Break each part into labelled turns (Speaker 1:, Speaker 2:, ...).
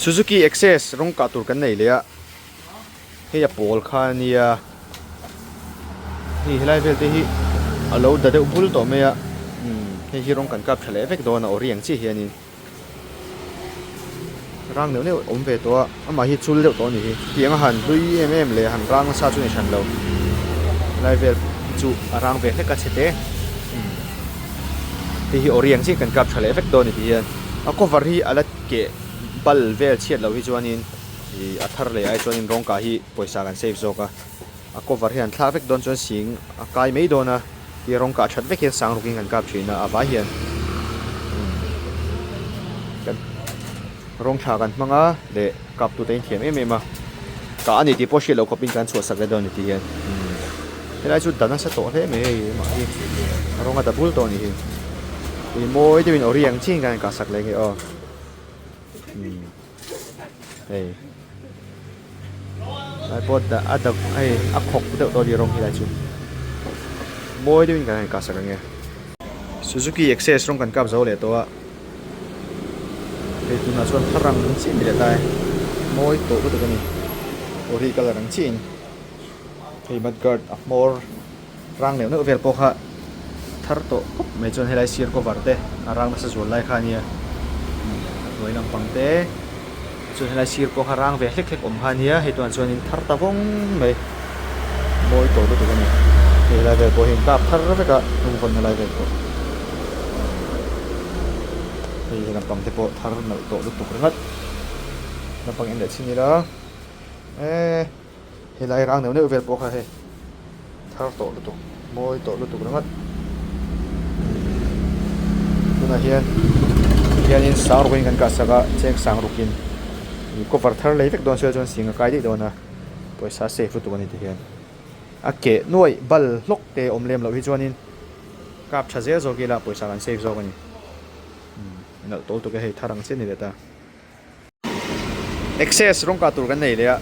Speaker 1: Suzuki Access rawng kah tur kan nei leh a, hei a pawl kha a nia, hei helai vel te hi a lo da deuh bul tawh mai a, umm hei hi rawng kan kap tha leh vek dawn a ori ang chiah hianin rang neuh neuh awm ve tawh a, amah hi chul deuh tawh a ni hi, tiang a han hlui em em leh han rang nasa chu ni hran lo, helai vel hi chu a rang ve hlek a chhe te, umm hei hi ori ang chiah kan kap tha leh vek dawn a ni ti hian a cover hi a la keh bal vel chhiat loh hi chuanin ih a thar leh ai chuanin rawng kah hi pawisa kan save zawk a a cover hi an thlak vek dawn chuan sing a kai mai dawn a ih rawng kah that vek hian sang rukin kan kap thin a a vai hian kan rawng tha kan hmang a leh kap tute in thiam em em a kah a ni tih pawh hriat loh khawpin kan chhuah sak leh dawn a ni tih hian helai chu da nasa tawh hle mai hei amah hi rawng a da bul tawh a nih hi ih mawi deuhin ori ang chiin kan kah sak leh nge aw umm hei lai pawh da a da hei a khawk deuh tawh a ni rawng hi lai chu mawi deuhin kan han kah sak ang e Suzuki Access rawng kan kap zo leh tawh a. Hei tunah chuan thar ang chiah ni leh ta e mawi tawh lutuk a ni ori colour ang chiah in hei mud guard a hmawr rang neuh neuh vel pawh kha thar tawh khawp mai chuan helai sir cover te a rang nasa zual lai kha a nia a hnuai lampang te chuan helai sir pawh kha rang ve hlek hlek awm kha a nia hei tunah chuan in thar ta vawng mai mawi tawh lutuk a ni hei helai vel pawh hi in kap thar vek a hnung vawnna lai vel pawh. Hei he lampang te pawh thar nalh tawh lutuk ringawt lampang en leh chhin ila eee helai rang neuh neuh vel pawh kha hei thar tawh lutuk mawi tawh lutuk ringawt tunah hian hianin sang rukin kan kah sak a cheng sang rukin cover thar lei vek dawn se chuan sing a kai daih dawn a pawisa safe lutuk a ni tihian a keh nuaih bal hlawk te awm lem loh hi chuanin. Kap tha zel zawk ila pawisa kan save zawk a ni. Umm nalh tawl tuk e hei thar ang chiah ni leh ta. Access rawng kah tur kan nei leh a,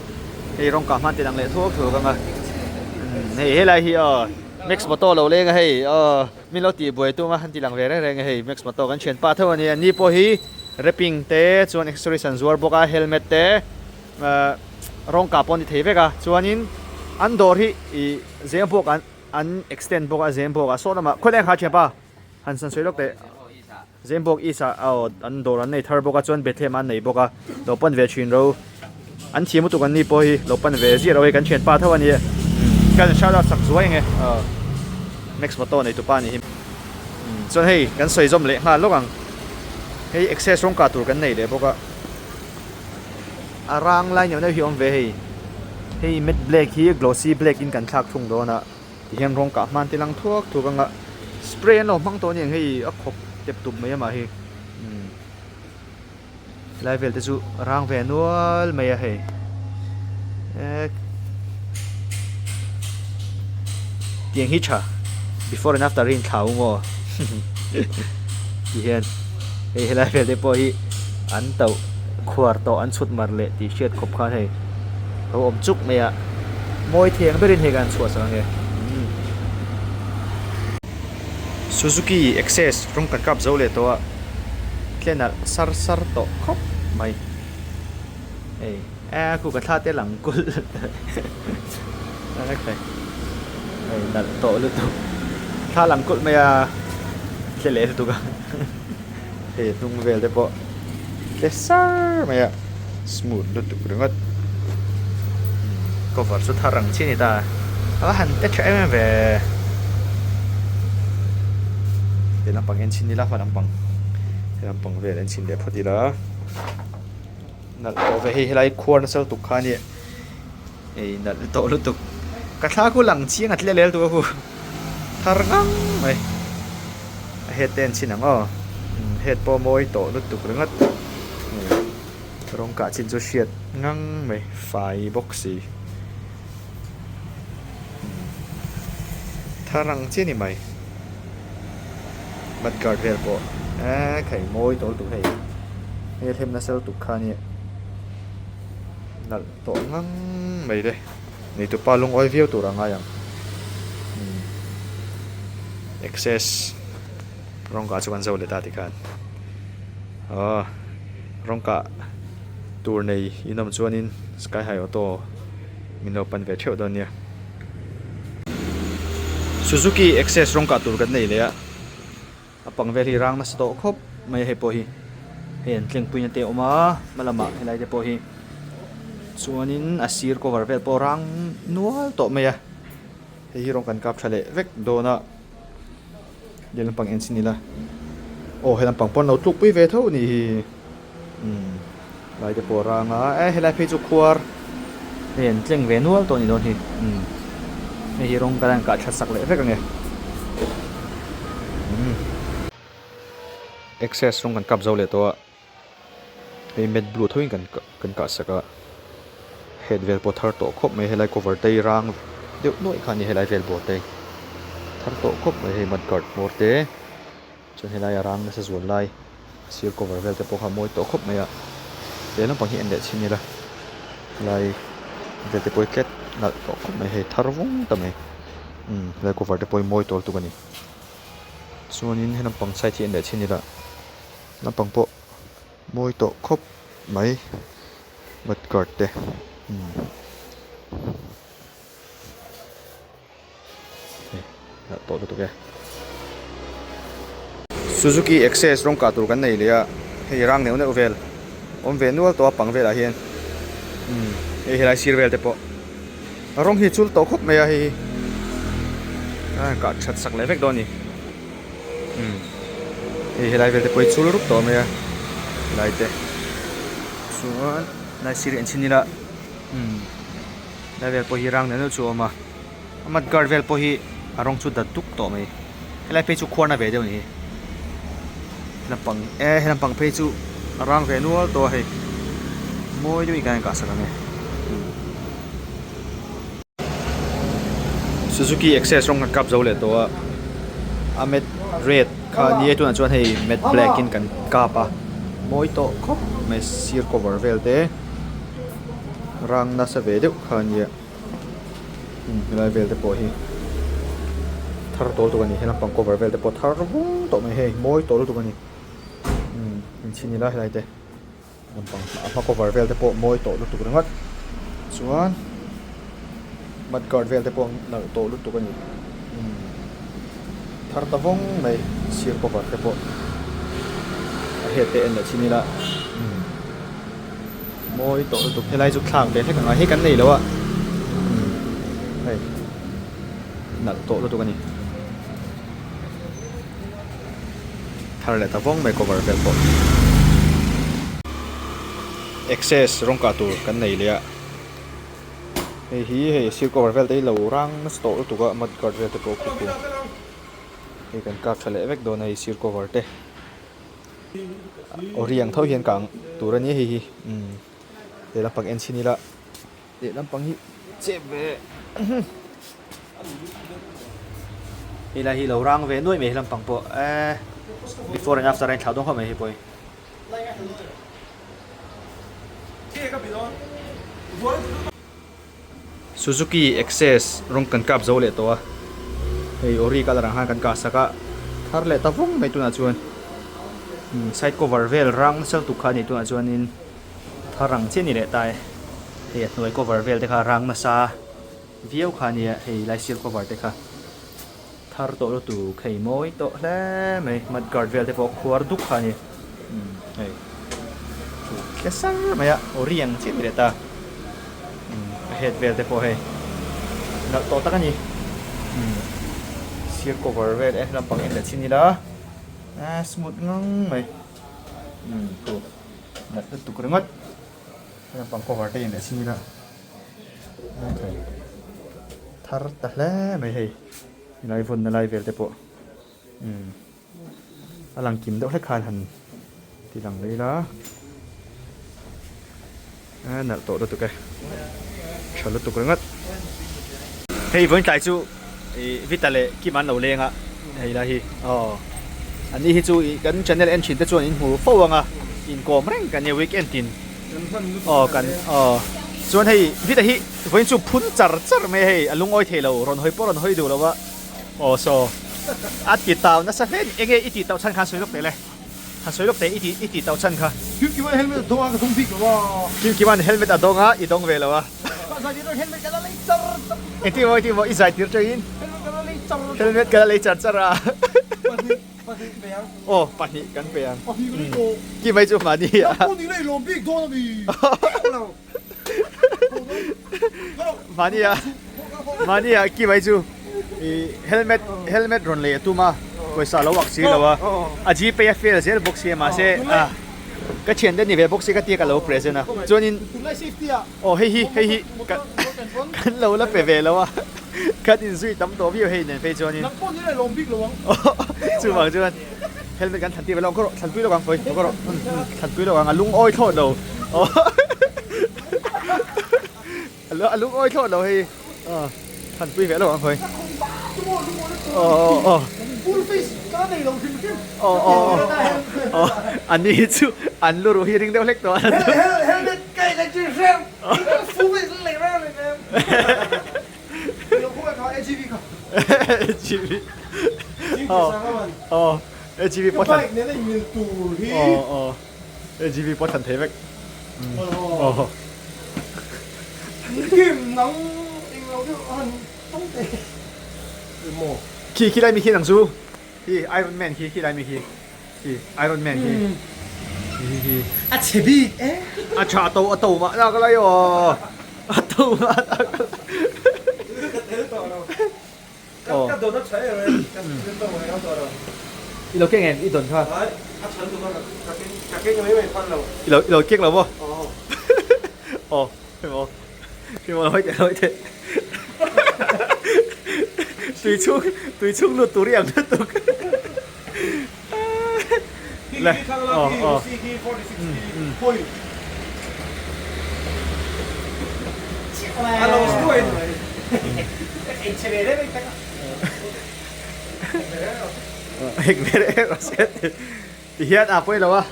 Speaker 1: hei rawng kah hman ti lang leh thuak thuak ang a. Umm hei helai hi aw Max Moto lo leng a hei aw min lo tih buai tum a han ti lang ve reng reng a hei Max Moto kan thianpa tho a ni a ni pawh hi wrapping te chuan accessories an zuar bawk a helmet te ahh rawng kah pawh an ti thei vek a chuanin an dawr hi ih zeng pawh kan An extend bawk a Zembawk ah saw lamah khawilai kha thianpa han san sawi lawk teh Zembawk east ah aw an dawr an nei thar bawk a chuan Bethlehem ah an nei bawk a lo pan ve thin ro an thiam lutuk an ni pawh hi lo pan ve ziah lo hei kan thianpa tho a ni e kan shout out sak zuai ang e aw next photo nei tupa a nih hi chuan hei kan sawi zawm leh nghal lawk ang hei access rawng kah tur kan nei leh bawk a. A rang lai neuh neuh hi a awm ve hei. Hei matte black hi glossy black in kan thlak thung dawn a, tihian rawng kah hman te lang thuak thuak anga spray an lo hmang tawh aniang hei a khawp tep tup mai amah hi umm helai vel te chu rang ve nual mai a hei ek tiang hi tha before and after hi in thlau maw tihian hei helai vel te pawh hi an tauh khuar tawh an chhut mar leh tih hriat khawp khan hei lo awm chuk mai a mawi theng berin hei kan chhuah sak ange umm Suzuki Access rawng kan kap zo leh tawh a tlen alh sar sar tawh khawp mai hei e khu ka thla te lang kulh hei nalh tawh lutuk thla lang kulh mai a tle leh lutuk a. Hei hnung vel te pawh tle sar mai a smooth lutuk ringawt cover chu thar ang chi a ni ta a va han te tha em em ve he lampang en chhin ila hma lampang he lampang vel en chhin leh phawt ila nalh tawh ve hei helai khuar nasa lutuk kha a nia hei nalh tawh lutuk ka thla khu lang chiang a tle lel tu a hu thar ngang mai a head te an chhin ang aw head pawh mawi tawh lutuk ringawt rawng kah chin chu hriat ngang mai fai bawk si thar ang chiah a ni mai mud guard vel pawh eee khai mawi tawh lutuk hei hei a hlem nasa lutuk kha a nia nalh tawh ngang mai le. Neitupa lungawi viau tur a ngai ang. Umm Access rawng kah chu kan zo leh ta tikhan. Aw rawng kah. tur nei in awm chuanin Sky High Auto min lo pan ve theuh dawn nia. Suzuki Access rawng kah tur kan nei leh a, a pang vel hi rang nasa tawh khawp mai a hei pawh hi hei an tlengpuina te a awm a hma lamah helai te pawh hi chuanin a sir cover vel pawh rang nual tawh mai a hei hi rawng kan kap tha leh vek dawn a. Leh lampang en chin ila aw he lampang pawh an lo tluk pui ve tho ni hi umm lai te pawh a rang a e helai phei chu khuar hei an tleng ve nual tawh a nih dawn hi umm hei hi rawng kal a inkah that sak leh vek ange umm access rawng kan kap zo leh tawh a hei matte blue tho in kan kan kah sak a head vel pawh thar tawh khawp mai helai cover te hi rang deuh nuaih kha a ni helai vel bawr te thar tawh khawp mai hei mud guard hmawr te chuan helai a rang nasa zual lai sir cover vel te pawh kha a mawi tawh khawp mai a lehlam pang hi en leh chhin ila helai vel te pawh hi tlet nalh tawh khawp mai hei thar vung ta mai umm helai cover te pawh hi mawi tawh lutuk a ni chuanin helam pang side hi en leh chhin ila. Naupang pawh mawi tawh khawp mai mud guard te umm hei nalh tawh lutuk e. Suzuki Access rawng kah tur kan nei leh a hei rang neuh neuh vel awm ve nual tawh a pang velah hian umm hei helai sir vel te pawh a rawng hi chul tawh khawp mai a hei hi a kah that sak leh vek dawn a ni. Umm hei helai vel te pawh hi chul rup tawh mai a helai te chuan helai sir en chhin ila umm helai vel pawh hi rang neuh neuh chu a awm a a mud guard vel pawh hi a rawng chu dat duk tawh mai helai phei chu khuarna ve deuh a ni hi lampang e he lampang phei chu a rang ve nual tawh a hei mawi deuhin kan inkah sak ang e. Suzuki Access rawng kan kap zo leh tawh a a matte red kha a ni a tunah chuan hei matte black in kan kap a mawi tawh khawp mai sir cover vel te rang nasa ve deuh kha a nia helai vel te pawh hi thar tawh lutuk a ni helampang cover vel te pawh thar vung tawh mai hei mawi tawh lutuk a ni inchhin ila helai te. Lampang a hma cover vel te pawh mawi tawh lutuk ringawt chuan mud guard vel te pawh nalh tawh lutuk a ni umm thar ta vawng mai sir cover te pawh a head te en leh chin ila umm mawi tawh lutuk helai chu thlak ve hlek ang a hei kan nei lo a umm hei nalh tawh lutuk a ni. Thar leh ta vawng mai cover vel pawh. Access rawng kah tur kan nei leh a. Hei hi hei sir cover vel te hi lo rang nasa tawh lutuk a mud guard vel te pawh khu khu. Hei kan kap tha leh vek dawn a hei sir cover te. Ori ang tho hian kang tur a ni hei hi umm lehlam pang en chhin ila. Lehlam pang hi chep ve. Hei lai hi lo rang ve nuaih mai helam pang pawh eh before and after a inthlah dawn khawp mai hei pawh hi. Suzuki Access rawng kan kap zo leh tawh a hei ori colour ang khan kan kah sak a thar leh ta vawng mai tunah chuan side cover vel rang nasa lutuk kha a ni tunah chuanin thar ang chiah a ni leh ta e hei a hnuai cover vel te kha rang nasa. Viau kha nia hei lai sir cover te kha thar tawh lutuk hei mawi tawh hle mai mud guard vel te pawh khuar duk kha ania umm hei tle sar mai a ori ang chiah ni leh ta umm a head vel te pawh hei nalh tawh tak ani umm sir cover vel e lampang en leh chin ila a smooth ngang mai umm thu nalh lutuk ringawt lampang cover te en leh chin ila. Thar ta hle mai hei helai vawnna lai vel te pawh umm a lang kim deuh hlek khan han ti lang leh ila a nalh tawh lutuk e tha lutuk ringawt. Hei vawiin tlai chu ih Vita leh Kim an lo leng a hei lai hi aw an ni hi chu ih kan channel en thin te chuan in hmu fo ang a inkawm reng kan nia weekend in. Aw kan aw chuan hei Vita hi vawiin chu phun char char mai a hei a lungawi thei lo rawn hawi pawh rawn hawi duh lo a aw saw a ti tau nasa hle a ni enge i tih tauh chhan khan sawi lawk teh le. Han sawi lawk teh i tih i tih tauh chhan kha.
Speaker 2: Kim Kima'n helmet a dawng a ka dawng bik lo a.
Speaker 1: Kim Kima'n helmet a dawng a i dawng ve lo a.
Speaker 2: Ka zai tir chuan helmet ka la lei char char.
Speaker 1: Engtin maw engtin maw i zai tir teuhin.
Speaker 2: Helmet ka la lei char char.
Speaker 1: Helmet ka la lei char char a.
Speaker 2: Pahnih pahnih pe ang.
Speaker 1: Aw pahnih kan pe ang.
Speaker 2: Pahnih ka lei tawh.
Speaker 1: Ki mai chu mahni a.
Speaker 2: Nang pawh ni lei lawm bik dawn a mi. Lo.
Speaker 1: Mahni a mahni a ki mai chu i helmet helmet rawn lei a tum a pawisa lo ak si lo a a gpay a fail zel bawk si a mahse a ka thian te ni ve bawk si ka tia ka lo present a chuanin aw hei hi hei hi kan lo la pe ve lo a kan inzui tam tawh viau hei nen phei chuanin chuvang chuan helmet kan thlan tir ve lo ang khaw rawh thlanpui lawk ang hawi khaw rawh thlanpui lawk ang a lungawi thlawt lo a lungawi thlawt lo hei thlanpui ve lawk ang hawi aw aw aw aw aw an ni hi chu an lu ruh hi ring deuh hlek tawh a AGV pawh thlan AGV pawh thlan thei vek Khi khi lai mi khi nang chu khi Iron Man khi khi lai mi khi khi Iron Man khi khi khi
Speaker 2: A chhe bik e
Speaker 1: a tha to a to mah na ka lai aw a to mah na ka
Speaker 2: Ka don a tha em em ka to mai ang tawh lo.
Speaker 1: I lo keng em i don kha?
Speaker 2: Ai a than duh kha ka keng ka keng mai mai phan lo.
Speaker 1: I lo i lo keng lo maw? Aw. Aw hei maw hei maw hawi teh hawi teh. Tui chhung tui chhung lut tur i ang lutuk.
Speaker 2: Khi khi thlang la khi Rossi khi 46 khi hawi. A lo stuai mai. Ei chhe ve reng tak a.
Speaker 1: Ek ve reng a se. Ti hian a pawi lo a.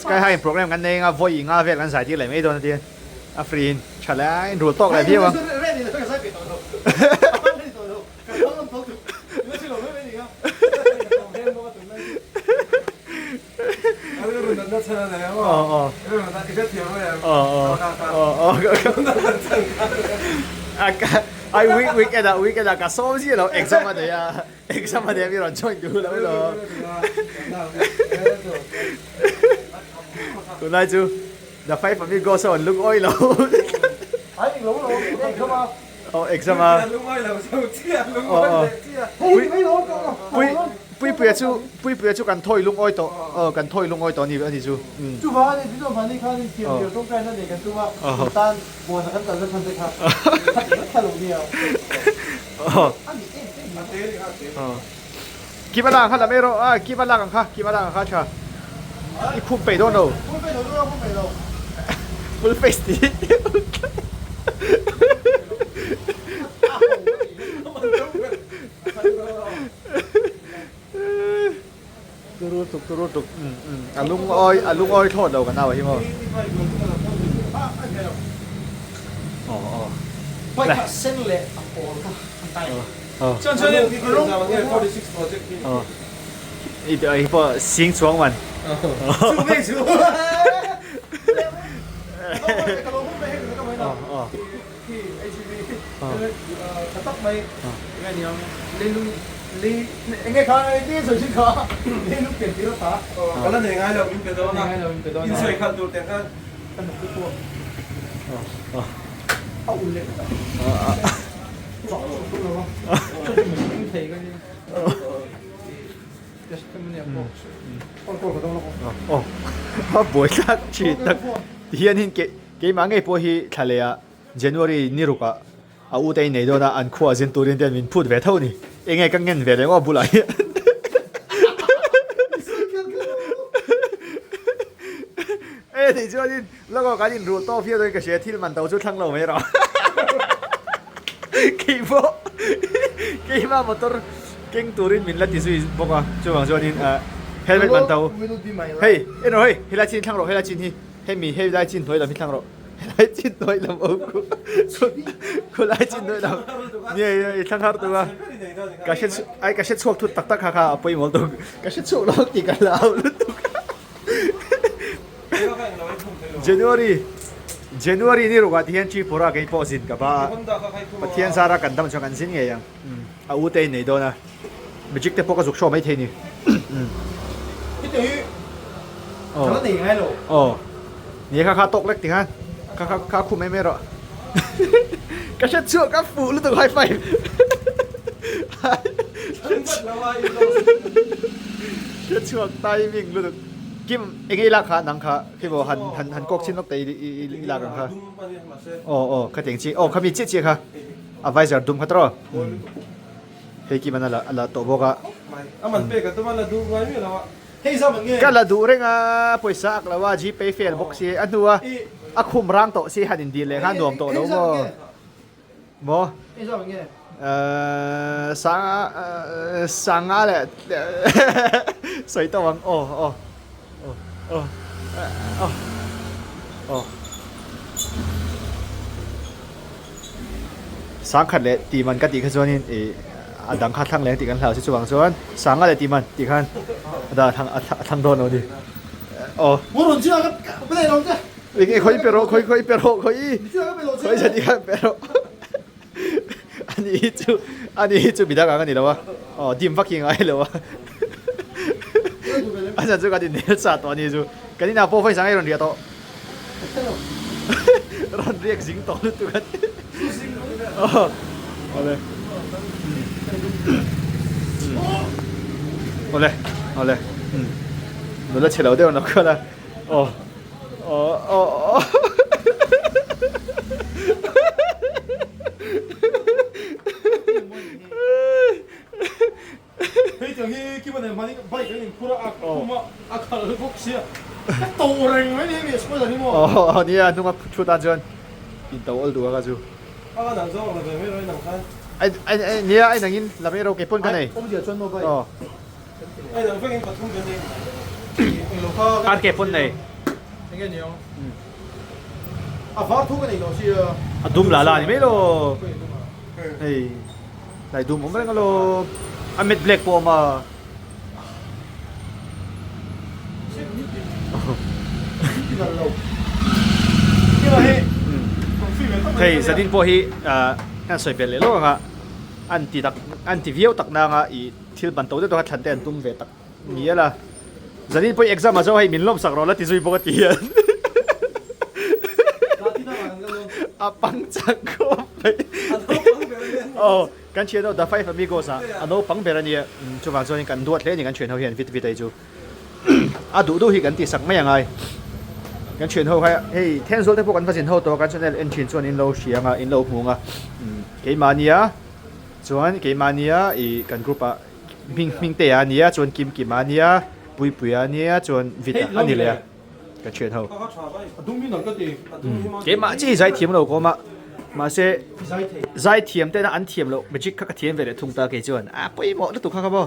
Speaker 1: Sky High program kan nei anga vawi inga vel kan zai tir leh mai dawn a ti. A free in tha leh in rul tawk leh viau a. Ai week weekend ah weekend ah ka sawm zia lo exam a nei a exam a nei a mi rawn join duh lo lo tunlai chu the five amigos ho an lungawi lo. Aw exam a. Puipuia chu Puipuia chu kan thawi lungawi tawh aw kan thawi lungawi tawh ani ani chu.
Speaker 2: Chuvang ani chu mahni khan in thiam tir tawngtaina nei kan tum a kan tan buana kan kalna chhan te kha kha ti vek kha lo nia. Ani em em
Speaker 1: a. Kim a lak ang kha la mai rawh a kim a lak ang kha kim a lak ang kha tha i khum peih dawn lo.
Speaker 2: Full face lo tura khum peih lo.
Speaker 1: Full face ti. Turu tuk turu tuk a lungawi a lungawi thlawt lo ka nau hi maw. Aw aw.
Speaker 2: Bike kha sen leh a pawl kha an tai. Chuan chuan in rawng
Speaker 1: Aw. I hi pawh sing chuang man.
Speaker 2: Chu ve chu.
Speaker 1: A buai thlak thin tak tihianin keimah ngei pawh hi thla leh ah January ni ruk ah a u te in nei dawn a an khuah zin turin te min phut ve tho a ni enge ka ngen ve leh ngawt bulah hian e tih chuanin lawk aw kan inruh tawp hian ka hria thil man to chu thlang lo mai rawh keipawh keimah motor keng turin min la ti zui bawk a chuvang chuanin helmet man to hei en rawh hei helai chin thlang rawh helai chin hi hemi helai chin hnuai lam hi thlang rawh. Helai chin hnuai lam awm khu khulai chin hnuai lam nge i thlang har tuk a ka hre ai ka hre chhuak thut tak tak kha kha a pawimawh tuk ka hre chhuak lo tih ka hlau lutuk January January ni rukah ti hian Tripura kei pawh zin ka ba a Pathian zara kan dam chuan kan zin ngei ang a u te in nei dawn a magic te pawh ka zuk hrawh mai thei ni aw ni kha kha tawk lek ti khan kha kha kha khum em em rawh ka hre chhuak ka fuh lutuk high five hre chhuak timing lutuk kim eng nge i lak kha nang kha khi maw han han han kawk chin lawk te i i lak ang kha aw aw khatiang chi aw khami chiah chiah kha a visor dum kha tawh hei kim an a la a la tawh bawk a Ka la duh reng a, pawisa ak lo a, Gpay fail bawk si, a hnu a a khum rang tawh si han indil leh kha nuam tawh lo maw? Maw? Sanga sanga leh sawi tawh ang aw aw aw aw aw Sangkhat leh tih man ka tih kha chuanin ih a dang kha thlang leng tih kan hlau si chuvang chuan sanga leh tih man tih khan a dah thlang a thlang dawn lo ni. Aw. Eng nge khawi pe rawh khawi khawi pe rawh khawi khawi zan i khan pe rawh ani hi chu ani hi chu midang ang a ni lo a aw dim vak hi ngai lo a a zan chu kan inhel sa tawh a ni chu kan inah pawh vawi sang ei rawn riah tawh. Rawn riak zing tawh lutuk a ti. Awle. Awle. Awle. Nula chhe lo deuh an lo kal a. Aw. Aw aw aw.
Speaker 2: Hei tiang hi Kima nen hmanin bike an inphur a, a khum a, a khalh bawk sia. Ka to reng mai ni hemi spoiler hi maw?
Speaker 1: Aw nia hnunga thu tan chuan in to awl duh a ka chu.
Speaker 2: A ka dang zawk la ve mai rawh inang khan.
Speaker 1: Ai ai nia a inangin la mai ro kei pawn ka nei.
Speaker 2: Awmzia chuan maw bike.
Speaker 1: Aw.
Speaker 2: A inang vekin pathum kan nei. Englo kha.
Speaker 1: RK pawn nei.
Speaker 2: Enge niang. A var thu ka nei lo sia.
Speaker 1: A dum la la ni mai lo. Hei. Tlai dum awm reng alo a met black pawh awm a. Hei zanin pawh hi kan sawi belh leh lawk ang a an ti tak an ti viau tak nanga ih thil ban to deuh deuh kha thlan te an tum ve tak ngial a zanin pawh i exam ah zawk hei min lawm sak rawh la ti zui bawk a ti hian a pang chak khawp mai aw kan thian ho the five amigos ah a naupang ber a nia chuvang chuan kan duat hle a ni kan thian ho hian vit vit a hi chu a duh duh hi kan tih sak mai angai kan thian ho kha hei thenzawl te pawh kan va zin ho tawh a kan channel en thin chuan in lo hria ang a in lo hmu ang a keimahnia chuan keimahnia ih kan group ah Hming Hmingtea a nia chuan Kim Kima a nia Puipuia a nia chuan Vita a ni leh a ka thian ho. Keimah chi hi zai thiam lo kawm a mahse zai thiam tena an thiam loh magic kha ka thiam ve leh thung ta kei chuan a pawimawh lutuk kha ka maw.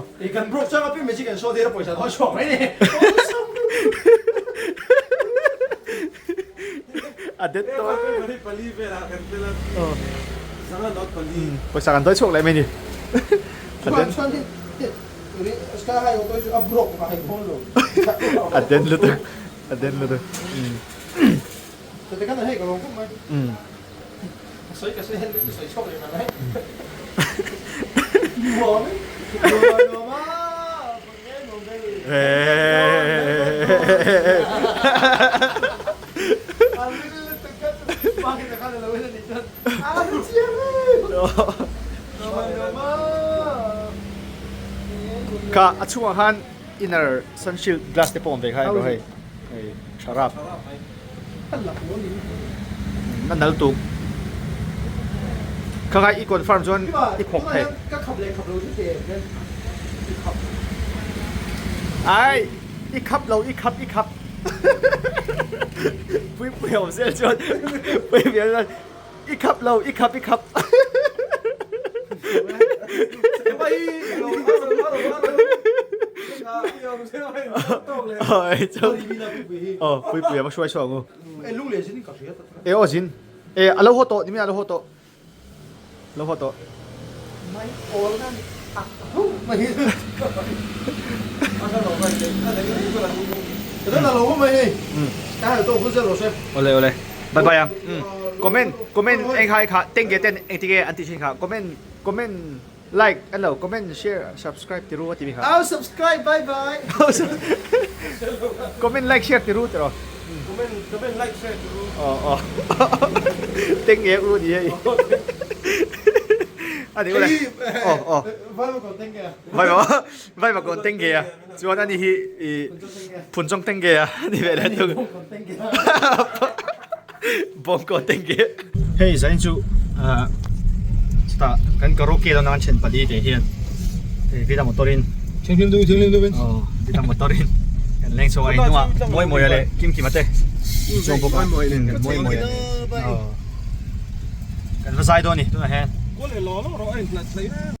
Speaker 1: A det tawh. Pawisa kan dawi chhuak leh mai ni. A den lutuk a den lutuk. Kha a chhungah khan inner sunshield glass te pawh awm ve kha emaw hei hei tha rap a nal tuk kha kha i confirm chuan i khawk thei ai i khap lo i khap i khap pui pui awm zel chuan pui pui awm chuan i khap lo i khap i khap Aw pui pui a va hruai chhuak ang u. E aw zin e alo haw tawh nimin alo haw tawh alo haw tawh. Awle awle bye bye ang comment comment eng kha kha tengge ten engti nge an tih thin kha comment comment like an lo comment share subscribe ti ru a ti mi kha.
Speaker 2: Au subscribe bye bye.
Speaker 1: Comment like share ti ru ti rawh.
Speaker 2: Comment comment like share ti ru.
Speaker 1: Aw aw tengge u ni hei. A ni ule. Aw aw.
Speaker 2: Vai ma kon tengge a.
Speaker 1: Vai ma vai ma kon tengge a. Chuan ani hi i phun chawng tengge a ni ve leh thung. Bawng kaw tengge. Hei zain chu chutah kan karaoke dawn a kan then pali teh hian hei vida motor in
Speaker 2: Thianghlim deuhin thianghlim deuhin
Speaker 1: aw vida motor in kan leng chhuak a inhnungah mawi mawi a leh kim kim a te chuang bawk a mawi mawi a aw kan va zai dawn a ni tunah hian.
Speaker 2: Kawl leh law law rawh a inhlat thlai reng.